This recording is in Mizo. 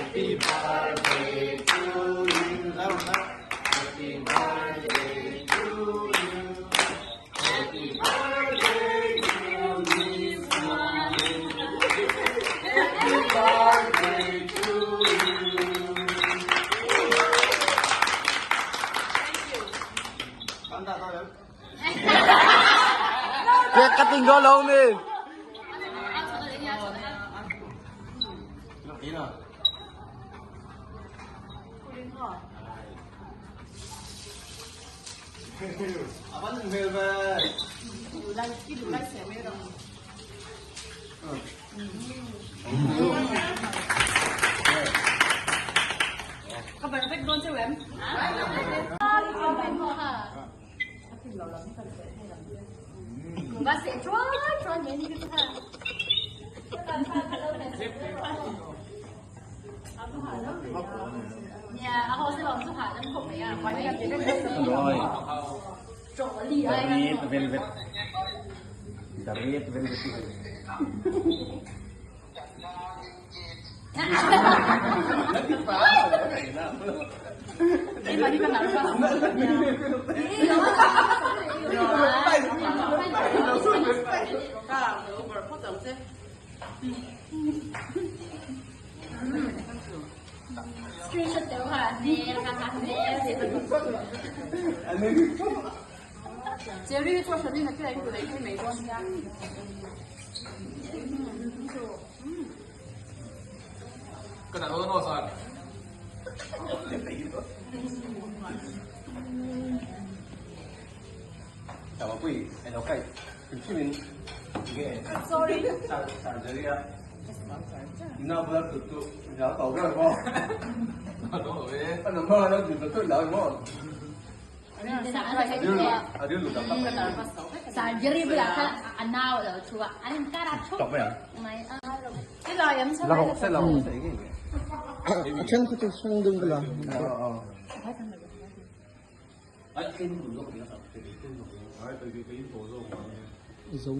Happy birthday to you. Happy birthday to you. Happy birthday to Miss Happy birthday to you. Cake cutting go lo mi. Rồi. The red velvet. The red velvet. Then khu chu sung dum la. Zo.